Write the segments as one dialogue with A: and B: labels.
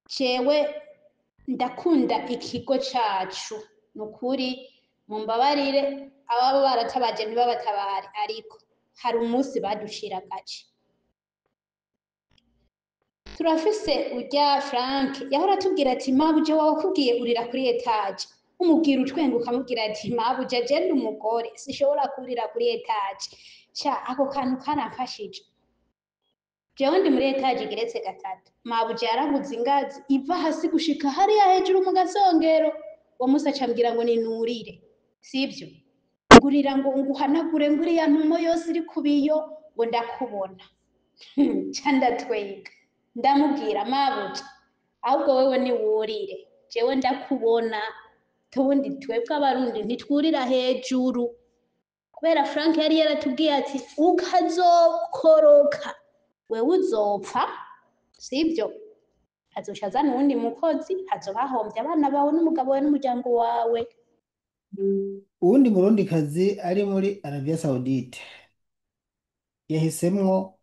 A: Jewe ndakunda ikigo cacu, nukuri mumbabarire ababa baratabaje ntibabatabare, ariko hari umunsi baducira agace. Turafise urya Frank yahora atubwira ati: "Mabuja wawe akubwiye urira kuri étage, umubwira utwenga, ukamubwira ati: 'Mabuja, je ndi umugore, sishobora kurira kuri étage.'" Ca ako kantu karamfashije. Jewe ndi muri étage igeretse gatatu, mabuja yaraguze ingazi iva hasi gushika hariya hejuru mu gasongero. Uwo musi acambwira ngo ninurire, sivyo, ngurira ngo nguhanagure, nguriya ntumo yose iri ku biyo, ngo ndakubona. Ca ndatwenga, ndamubwira: "Mabuja, ahubwo wewe niwurire, jewe ndakubona." Tubundi twebwe Abarundi ntitwurira hejuru, kubera Frank yari yaratubwiye ati: "Ukazokoroka wewe uzopfa, sibyo, azoca azana uwundi mukozi, hazoba hahombye abana bawe n'umugabo wawe n'umuryango wawe."
B: Uwundi Murundikazi ari muri Arabia Saudite yahisemwo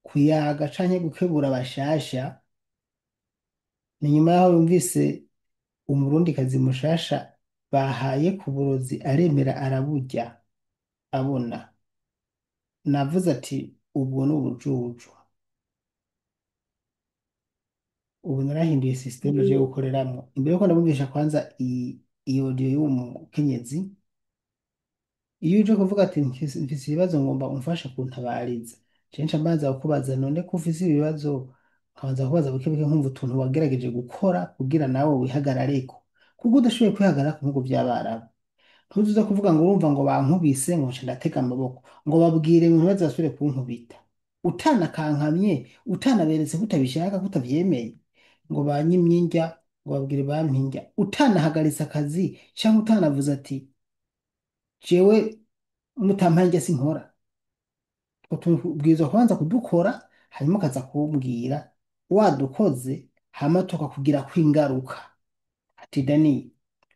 B: kuyaga canke gukebura bashasha. Ni nyuma yaho yumvise Umurundikazi mushasha bahaye ku burozi, aremera araburya abona. Navuze ati: "Ubwo ni ubujuju." Ubu narahinduye système je gukoreramwo. Imbere yuko ndamwumvisha kwanza iyi audio y'uwo mukenyezi, iyo uje kuvuga ati: "Mfise ibibazo, ngomba umfashe kuntabariza," je nca mbanza kukubaza: "None ko ufise ibibazo?" Nkabanza kubaza buke buke, nkumva utuntu wagerageje gukora kugira nawe wihagarareko, kuko udashoboye kwihagarara ku bihugu vy'Abarabu, ntuzuza kuvuga ngo urumva ngo bankubise, ngo nca ndatega amaboko, ngo babwire ngo ntibazasubire kunkubita, utanakankamye, utanaberetse ko utabishaka, ko utavyemeye, ngo banyimye indya, ngo babwire bampe indya, utanahagaritse akazi canke utanavuze ati: "Jewe mutampaye indya sinkora." Utubwirizwa kubanza kudukora, hanyuma ukaza kumbwira wadukoze, hama tukakugirako ingaruka, ati: "Dani,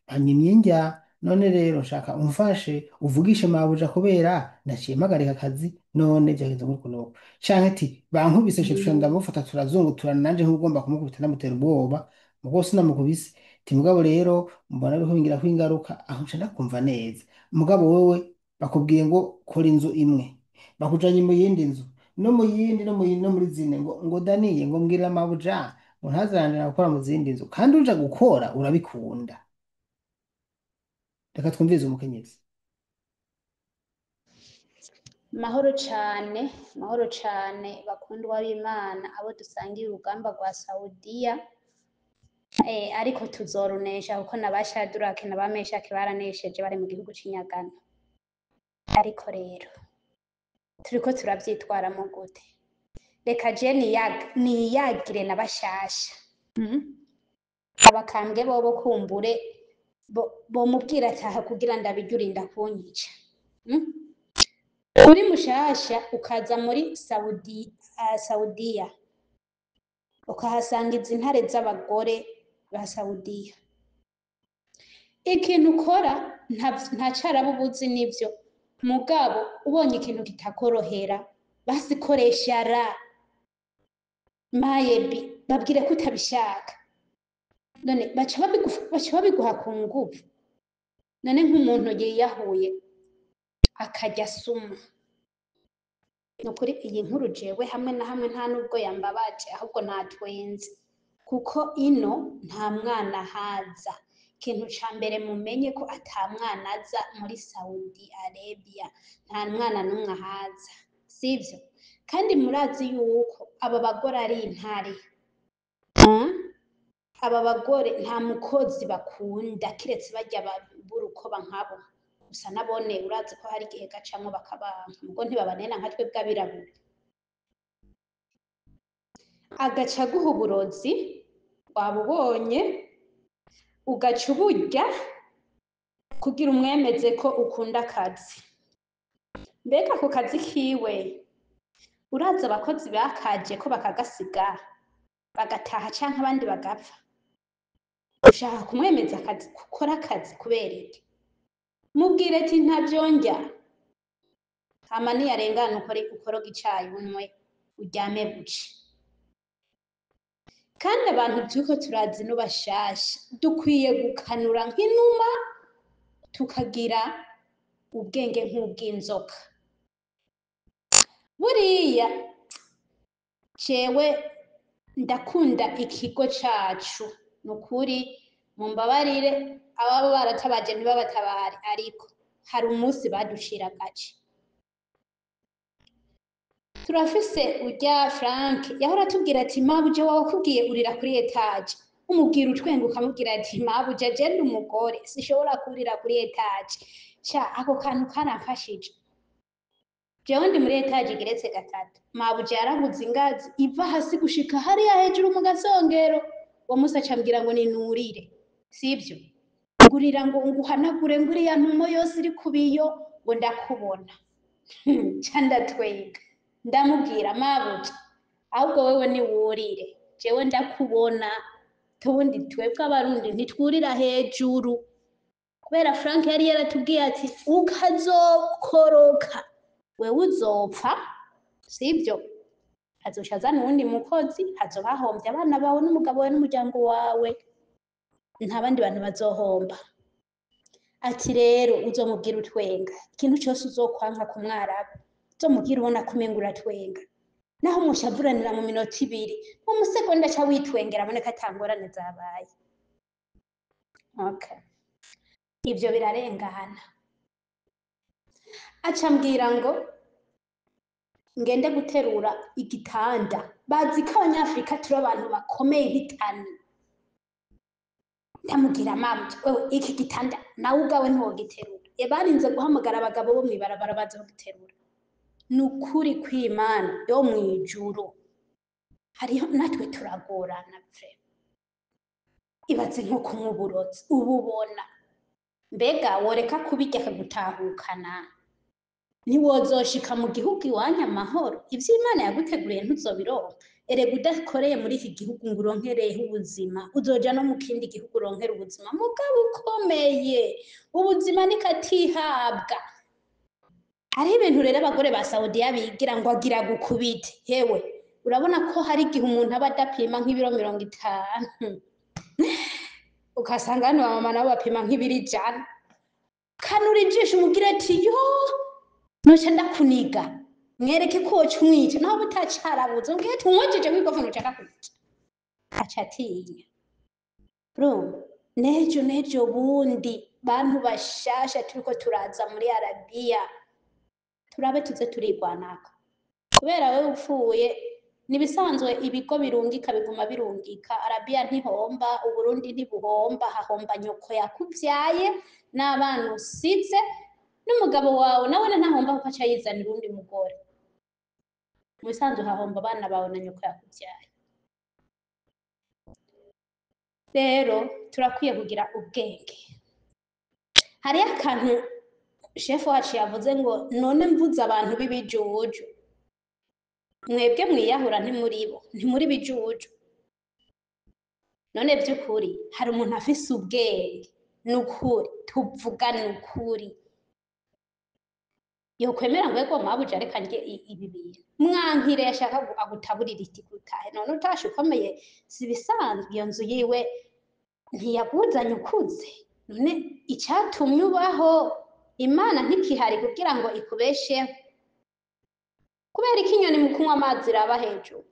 B: banyimye indya, none rero nshaka umfashe uvugishe mabuja kubera naciye mpagarika akazi, none vyagenze gutyo nuko." Canke ati: "Bankubise, nca ndamufata, turazunguturana, nanje nk'ugomba kumukubita, ndamutera ubwoba, mugabo sinamukubise." Ati: "Mugabo rero mbona biriko bingirako ingaruka." Aho nca ndakumva neza. Mugabo wewe bakubwiye ngo kora inzu imwe, bakujanye mu yindi nzu, no mu yindi, no mu yindi, no muri zine, ngo Daniye, ngo mbwirira mabuja ngo ntazarangira gukora mu zindi nzu, kandi uja gukora urabikunda. Reka twumvirize umukenyezi.
A: Mahoro cane, mahoro cane, bakundwa b'Imana, abo dusangiye urugamba rwa Saudiya. Ariko tuzorunesha, kuko na ba Shadurake na ba Meshaki baranesheje bari mu gihugu c'inyagano. Ariko rero turiko turavyitwaramo gute? Reka je niyagire na bashasha. Abakambwe bobo kumbure bomubwira ataha kugira ndabirye urinda kunyica. Uri mushasha ukaza muri Saudiya, ukahasanga izi ntare z'abagore ba Saudiya, ikintu ukora nta carabu ubuzi nivyo, mugabo ubonye ikintu kitakorohera, basikoresha ra mayebi, babwire ko utabishaka. None baca babiguha ku nguvu. None nk'umuntu yiyahuye akarya suma, nukuri iyi nkuru jewe hamwe na hamwe nta nubwo yambabaje, ahubwo natwenze, kuko ino nta mwana haza. Ikintu ca mbere mumenye ko ata mwana aza muri Saudi Arabia, nta mwana n'umwe ahaza, sivyo? Kandi murazi yuko aba bagore ari intare. Aba bagore nta mukozi bakunda kiretse barya b'urukoba nkabo gusa. Nabone urazi ko hari igihe gacamwo bakabanka, mugo ntibabanena nka twebwe abirabura. Agaca aguha uburozi wabubonye, ugaca uburya kugira umwemeze ko ukunda akazi. Mbega ako kazi kiwe, urazi abakozi bakaje ko bakagasiga bagataha canke abandi bagapfa? Ushaka kumwemeza akazi, gukora akazi kubera iki? Mubwire ati: "Ntavyo ndya." Hama niyarengana ukore ukoroga icayi, unywe, uryame buce. Kandi abantu turiko turazi no bashasha dukwiye gukanura nk'inuma, tukagira ubwenge nk'ubw'inzoka. Buriya jewe ndakunda ikigo cacu, nukuri mumbabarire ababa baratabaje ntibabatabare, ariko hari umunsi baducira agace. Turafise urya Frank yahora atubwira ati mabuja wawe akubwiye urira kuri etaje, umubwira utwenga ukamubwira ati mabuja je ndi umugore sishobora kurira kuri etaje. Sha ako kantu karamfashije. Jewe ndi muri etaje igeretse gatatu, mabuja yaraguze ingazi iva hasi gushika hariya hejuru mu gasongero. Uwo musi acambwira ngo ninurire, sivyo? Ngurira ngo nguhanagure nguriya ntumo yose iri ku biyo ngo ndakubona. Ca ndatwenga, ndamubwira mabuja ahubwo wewe niwurire, jewe ndakubona. Tubundi twebwe Abarundi ntitwurira hejuru, kubera Frank yari yaratubwiye ati ukazokoroka wewe uzopfa, sivyo? Azoca azana uwundi mukozi, hazoba hahombye abana bawe n'umugabo wawe n'umuryango wawe, nta bandi bantu bazohomba. Ati rero uzomubwira utwenga, ikintu cose uzokwanka ku mwarabu uzomubwira ubona ko umenga uratwenga, naho mushavuranira mu minota ibiri, mu musegonda aca witwengera abone ko ata ngorane zabaye. Okay. Ivyo birarengana. Aca ambwira ngo ngende guterura igitanda. Bazi ko Abanyafrika turi abantu bakomeye nk'itani. Ndamubwira mabuja, wewe iki gitanda nawe ubwawe ntiwogiterura. Barinze guhamagara abagabo bo mw'ibarabara baza bagiterura. Ni ukuri kw'Imana yo mw'ijuru, hariho natwe turagorana vre. Ibaze nko kunywa uburozi ububona, mbega woreka kubirya akagutahukana? Ntiwozoshika mu gihugu iwanyu amahoro? Ivyo Imana yaguteguriye ntuzobironka. Erega udakoreye muri iki gihugu ngo uronkereho ubuzima, uzoja no mu kindi gihugu uronkere ubuzima, mugabo ukomeye. Ubuzima ni katihabwa. Hariho ibintu rero abagore ba Saudiya bigira ngo agira gukubite. Hewe, urabona ko hari igihe umuntu aba adapima nk'ibiro 50, ugasanga hano bamama nabo bapima nk'ibiro 100. Kanura ijisho umubwire ati yo noca ndakuniga, mwereke ko woca umwica naho butacarabuze, umubwire ati unkojeje kw'ikofi noca ndakwica, aca atinya. Urumva n'ejo n'ejo bundi bantu bashasha turiko turaza muri Arabiya, turabe tuze turigwanako, kubera wewe upfuye nibisanzwe ibigo birungika biguma birungika. Arabiya ntihomba, Uburundi ntibuhomba, hahomba nyoko yakuvyaye n'abana usize n'umugabo wawe, nawe ntahomba kuko aca yizanira uwundi mugore. Mu bisanzwe hahomba abana bawe na nyoko yakuvyaye. Rero turakwiye kugira ubwenge. Hariyo akantu shefu wacu yavuze ngo none mvuze abantu b'ibijuju, mwebwe mwiyahura ntimuribo, ntimuri bijuju. None vy'ukuri hari umuntu afise ubwenge, nukuri tuvugane ukuri, yokwemera ngo ego mabuja reka ndye ibi bintu, mwankire yashaka agutaburira iti gutahe. None utashe ukomeye si bisanzwe, iyo nzu yiwe ntiyaguzanye ukuze. None icatumye ubaho Imana ntikihari kugira ngo ikubesheho. Kubera ko inyoni mu kunywa amazi iraba hejuru.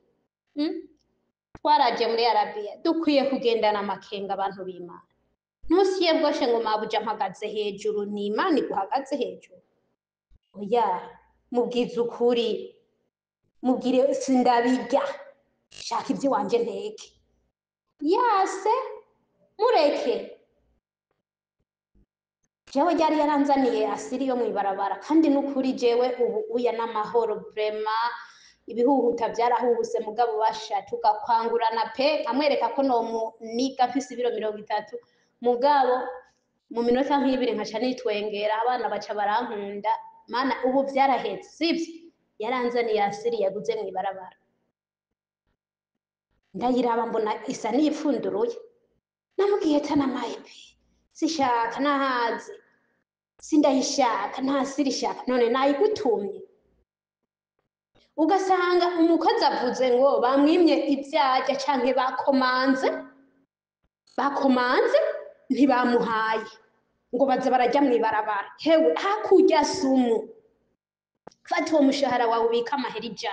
A: Twaraje muri Arabiya dukwiye kugendana amakenga abantu b'Imana. Ntusiye bwoshe ngo mabuja mpagaze hejuru, ni Imana iguhagaze hejuru. Oya, mubwize ukuri, mubwire sindabirya, shaka ivy'iwanje nteke. Yase mureke. Jewe ryari yaranzaniye asiri yo mw'ibarabara, kandi nukuri jewe ubu uya n'amahoro vraiment. Ibihuhuta vyarahuhuse, mugabo basha tugakwangurana pe, amwereka ko nomuniga mfise ibiro 30, mugabo mu minota nk'ibiri nkaca nitwengera, abana baca barankunda. Mana ubu vyaraheze, sivyo? Yaranzaniye asiri yaguze mw'ibarabara, ndayiraba mbona isa n'iyipfunduruye. Namubwiye tanamaye pe, sishaka nahaze, sindayishaka, nta siri shaka. None nayigutumye? Ugasanga umukozi avuze ngo bamwimye ivyarya canke bakomanze ntibamuhaye, ngo baza barajya mw'ibarabara. Hewe, hakurya sumu, fata uwo mushahara wawe ubike amahera 100,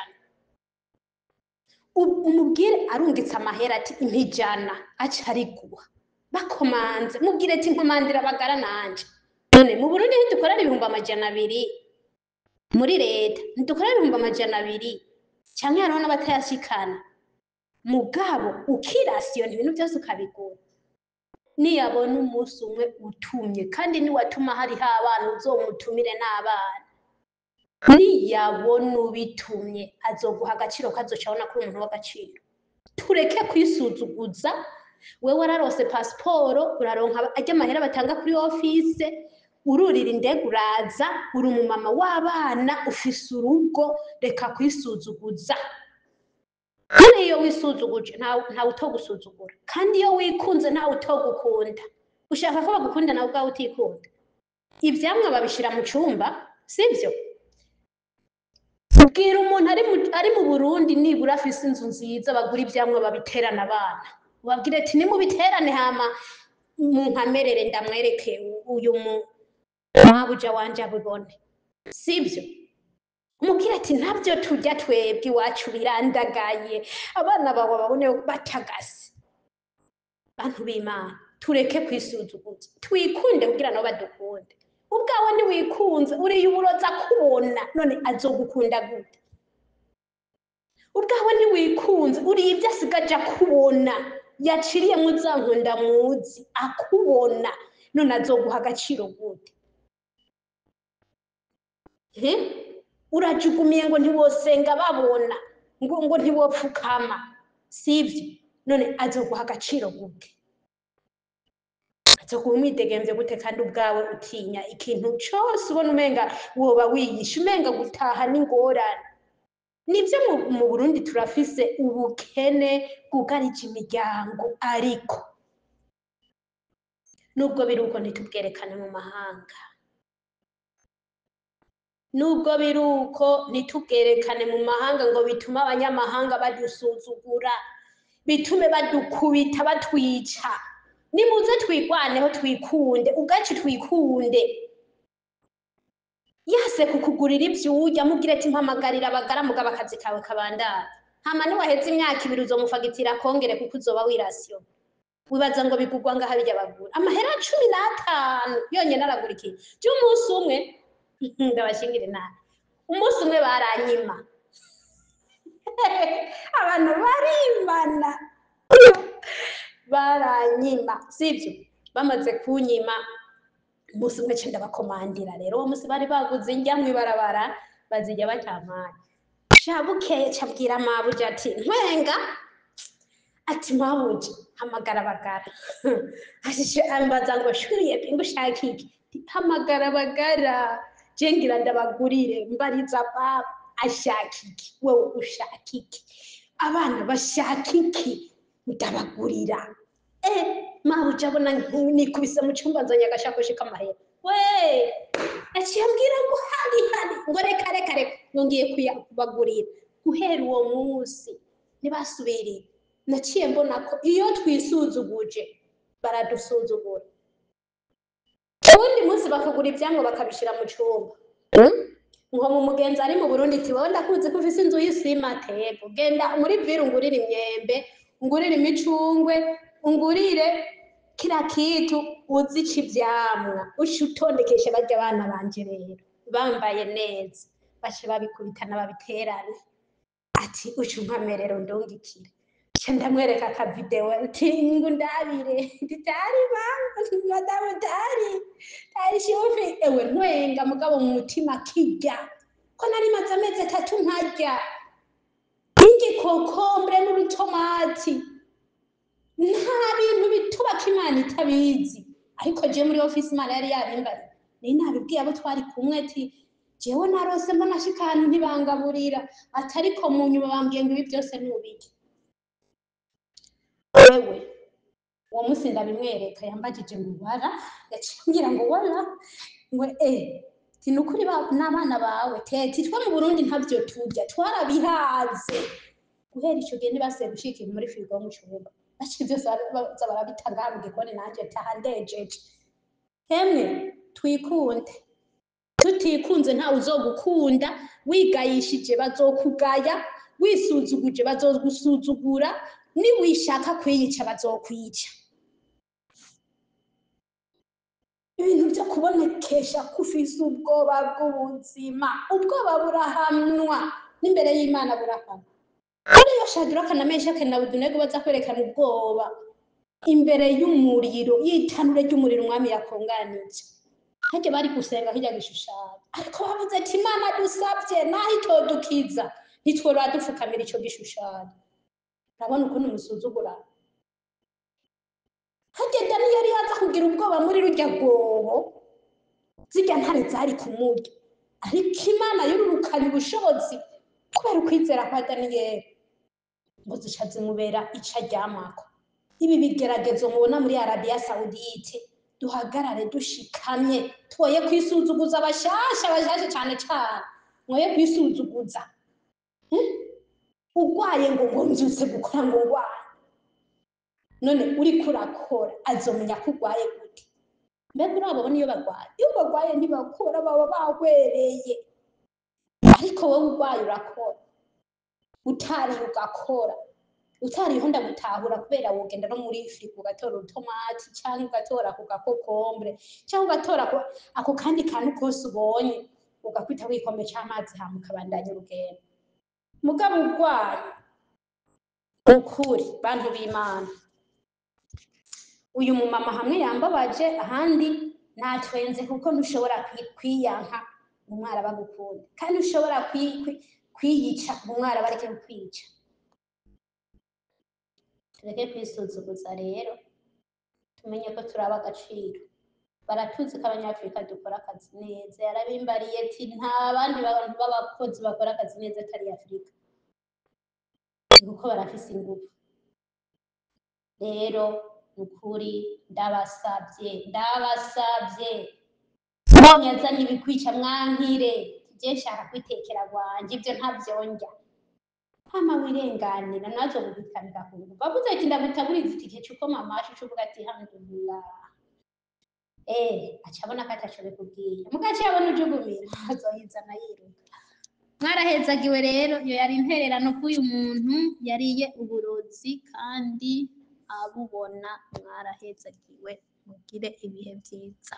A: umubwire arungitse amahera ati impa 100, aca ariguha. Bakomanze mubwire ati nkomandira bagara nanje. None mu Burundi ntidukorera 200,000 muri leta? Ntidukorera 200,000, canke hariho n'abatayashikana? Mugabo ukirasiyona ibintu byose ukabigura. Niyabona umunsi umwe utumye, kandi niwatuma hariho abana, uzomutumire n'abana. Niyabona ubitumye azoguha agaciro, kazoca abona ko uri umuntu w'agaciro. Tureke kwisuzuguza. Wewe wararose pasiporo, uraronka arya amahera batanga kuri office, ururira indege uraza, uri umumama w'abana, ufise urugo, reka kwisuzuguza. Kandi iyo wisuzuguje ntawe utogusuzugura, kandi iyo wikunze ntawe utogukunda. Ushaka ko bagukunda nawe ubwawe utikunda? Ivyamwa babishira mu cumba, sivyo? Bwira umuntu ari mu Burundi nibura afise inzu nziza, bagura ivyamwa babiterana abana, ubabwire ati nimubiterane hama munkamerere ndamwereke uyu mu mabuja wanje abibone, sivyo? Umubwire ati ntabyo turya twebwe iwacu birandagaye, abana bawe babone batagase. Bantu b'Imana, tureke kwisuzuguza, twikunde kugira nabo badukunde. Ubwawe ntiwikunze, uriye uburoza kubona, none azogukunda gute? Ubwawe ntiwikunze, uriye ibyo asigaje akubona, yaciriyemo za nkunda muzi akubona, none azoguha agaciro gute? Urajugumiye ngo ntiwosenga babona, ngo ntiwopfukama, sivyo? None azoguha agaciro gute? Azoguha umwidegemvye gute kandi ubwawe utinya ikintu cose, ubona umenga woba wiyishe, umenga gutaha n'ingorane? Nivyo, mu Burundi turafise ubukene bwugarije imiryango, ariko nubwo biri uko ntitubwerekane mu mahanga. Nubwo biri uko ntitubwerekane mu mahanga ngo bitume abanyamahanga badusuzugura, bitume badukubita, batwica. Nimuze twigwaneho, twikunde ubwacu, twikunde. Yase kukugurira ivyo urya, mubwire ati mpamagarira abagara, mugabo akazi kawe kabandanya. Hama niwaheza imyaka 2 uzomufagitirira kongere, kuko uzoba wirasiyo. Wibaza ngo bigurwa ngaha birya bagura amahera 15 yonyene aragura ikintu vy'umunsi umwe? Ndabashingire nabi, umunsi umwe baranyima. Abantu barimana, baranyima, sivyo? Bamaze kunyima umunsi umwe, ce ndabakomandira. Rero uwo munsi bari baguze indya mw'ibarabara, bazirya batampaye. Sha bukeye cabwira mabuja ati ntwenga, ati mabuja, hamagara abagara. Ashishe ambaza ngo shuriye ngo ushaka iki? Hamagara abagara, je ngira ndabagurire. Mbariza baba ashaka iki, wewe ushaka iki, abana bashaka iki, ndabagurira. Mabuja abona nikubise mu cyumba, nzanye agashakoshi k'amahera. We yaciye ambwira ngo hari hari, ngo reka reka reka, ngo ngiye kubagurira. Guhera uwo munsi ntibasubiriye. Naciye mbona ko iyo twisuzuguje baradusuzugura. Uwundi munsi bakagura ivyamwa bakabishira mu cumba. Nko mu mugenzi ari mu Burundi ati wowe ndakuzi ko ufise inzu y'isima, tebo genda muri ville ungurire imyembe, ungurire imicungwe, ungurire kila kitu, uzica ivyamwa uce utondekeshe barya abana banje. Rero bambaye neza, bace babikubitana babiterane, ati uce umpamerero ndungikire. Nca ndamwereka akavideo ati ngo ndabire, ndi tari mama, madamu tari tari shufi. Ewe, ntwenga, mugabo mu mutima kirya ko nari maze amezi 3 ntarya n'igikokombure n'urutomati. Nta bintu bitubaka Imana itabizi. Ariko jewe muri ofisi Imana yari yabimbariye, nari nabibwiye abo twari kumwe ati jewe narose mbona ashika ahantu ntibangaburira, ati ariko mu nyuma bambwiye ngo ibi byose nubike wewe. Uwo munsi ndabimwereka, yambajije ngo wara, yaciye ambwira ngo wara, ngo Ti ni ukuri n'abana bawe teti twe mu Burundi ntabyo turya, twarabihaze. Guhera ico gihe ntibasubiye gushika muri firigo mu cumba, baciye vyose baza barabita ngaha mu gikoni, nanje taha ndejeje. Hemwe twikunde, tutikunze ntawe uzogukunda. Wigayishije bazokugaya, wisuzuguje bazogusuzugura, niwishaka kwiyica bazokwica. Ibintu byo kubonekesha ko ufise ubwoba bw'ubuzima, ubwoba burahamwa n'imbere y'Imana burahamwa. Ariyo Shadraka na Meshaki na Abedenego baza kwerekana ubwoba imbere y'umuriro, y'itanure ry'umuriro umwami yakonganije. Harya bari gusenga hirya gishushanyo, ariko bavuze ati Imana dusabye naho itodukiza ntitworora dupfukamira ico gishushanyo. Urabona ukuntu musuzugura. Harya Daniyeli yaza kugira ubwoba muri rurya rwobo, zirya ntare zari kumurya, ariko Imana yururukanye ubushobozi kubera ukwizera kwa Daniyeli, ngo zica zimubera ico aryamako. Ibi bigeragezo mubona muri Arabiya Sawudite, duhagarare dushikamye, twoye kwisuzuguza abashasha, abashasha cane cane mwoye kwisuzuguza. Urwaye ngo mbyutse gukora ngo ngwaye, none uriko urakora azomenya ko urwaye gute? Mbega urababona iyo barwaye? Iyo barwaye ntibakora, baba bahwereye. Ariko wowe urwaye urakora, utariye ugakora. Utariyeho ndagutahura, kubera wogenda no muri firigo ugatora urutomati, canke ugatora ku gakokombure, canke ugatora ako kandi kantu kose ubonye, ugakwita wikombe c'amazi, hama ukabandanya urugendo. Mugabo urwaye, ukuri bantu b'Imana, uyu mumama hamwe yambabaje, ahandi natwenze, kuko ntushobora kwiyanka ngo umwara bagukunda, kandi ushobora kwiyica ngo umwara bareke kukwica. Tureke kwisuzuguza rero, tumenye ko turaba agaciro. Baratuzi ko abanyafurika dukora akazi neza. Yarabimbariye ati nta bandi bantu b'abakozi bakora akazi neza atari Afurika, kuko barafise ingufu. Rero nukuri ndabasabye, ndabasabye, mbonye azanye ibikwica mwankire, tujye nshaka kwitekera rwanje, ibyo ntavyonjya. Hama wirenganira nazo guhitanira ku ngufu. Bavuze ati ndagutaburiza itike cuko mama wacu, uvuga ati alhamdulillah. Aca abona ko ataco bikubwiye, mugace yabona ujugumira azoyizana yiruka. Mwarahezagiwe rero, iyo yari intererano k'uyu muntu yariye uburozi kandi abubona. Mwarahezagiwe, mugire ibihe vyiza.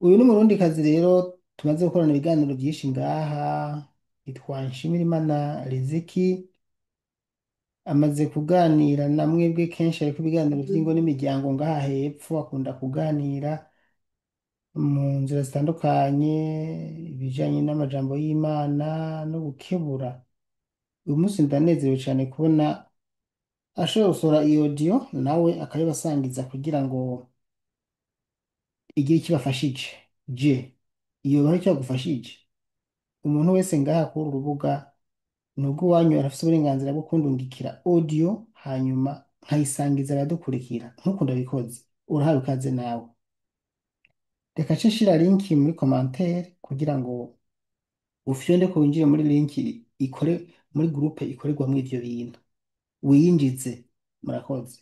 B: Uyu ni umurundikazi rero tumaze gukorana ibiganiro byinshi ngaha, yitwa Nshimirimana Riziki. Amaze kuganira na mwebwe kenshi, ariko ibiganiro by'ingo n'imiryango ngaha hepfo akunda kuganira mu nzira zitandukanye, ibijanye n'amajambo y'Imana no gukebura. Uyu munsi ndanezerewe cyane kubona ashobora gusohora iyo audio nawe akayibasangiza kugira ngo igire icyo ibafashije. Je iyo hari icyo yagufashije, umuntu wese ngaha kuri uru rubuga nubwo iwanyu arafise uburenganzira bwo kundungikira audio, hanyuma nkayisangiza abadukurikira nk'uko ndabikoze. Urahawe ikaze nawe. Reka nce nshira linki muri commentaire kugira ngo ufyonde ko winjire muri linki ikore muri groupe ikorerwamwo ivyo bintu, wiyinjize. Murakoze.